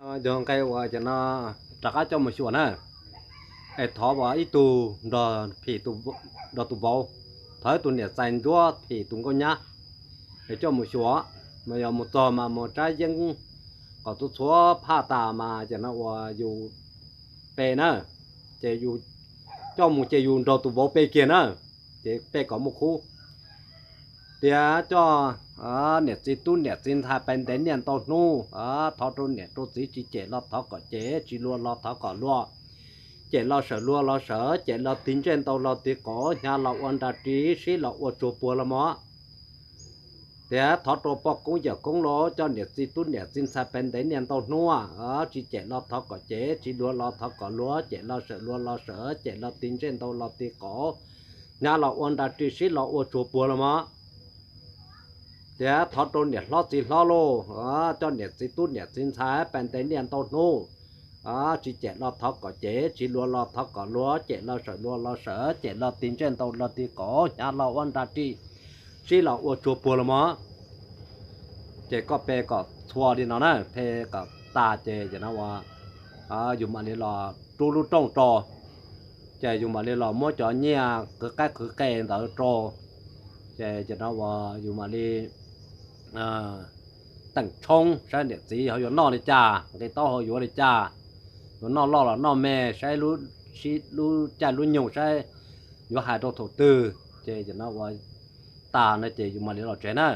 Yog nqe uas cov no rov qab coj mus xyuas na, es thov ua ib tug nrog phim, nrog tus vauv, thov ib tug niam txais ntsuab phim tus nkauj nyab, es coj mus xyuas, mas yog mus txog mas mus tsab yeeb kom txhua txhua phaj tas mas ces no ua yus pe na, ces yus coj mus ces yus nrog tus vauv pe kiag na, ces pe kom muaj khub. Tias coj niam txiv tub niam txiv ntxhais pais ntev niaj ntau hnub, thov rau niam rau txiv tsis cem los thov kom cem, tsis luag los thov kom luag, cem los sawm luag los sawm, cem los tig ntsej ntau los tig qaum, hnyav los ua nra ri, sib los ua tsuag puag los mog. Tias thov rau poj koob yawm koob los coj niam txiv tub niam txiv ntxhais pais ntev niaj ntau hnub, tsis cem los thov kom cem, tsis luag los thov kom luag, cem los sawm luag los sawm, cem los tig ntsej ntau los tig qaum, hnyav los ua nra ri, sib los ua tsuag puag los mog. Tias thov rau niam hlob txiv hlob lauj, coj niam txiv tub niam txiv ntxhais pais ntev niaj ntau hnub, tsis cem los thov kom cem, tsis luag los thov kom luag, cem los sawm luag los sawm, cem los tig ntsej ntau los tig qaum, hnyav los ua nra ri, sib los ua tsuag puag los mog. Ces koj pe kom txhua li no na, pe kom tas ces no ua yus mam li los rub lub rooj rau, ces yus mam li los muab cov nyiaj qhwv qaib qhwv qe ntawd rau, ces no ua yus mam li teem tshoob saib niam txiv ho yuav noj li cas, nqi taub hau yuav li cas, yuav noj loj los noj me, saib lub caij lub nyoog saib yuav hais rau thaum twg, ces no ua tas no ces yus mam li los tsev na.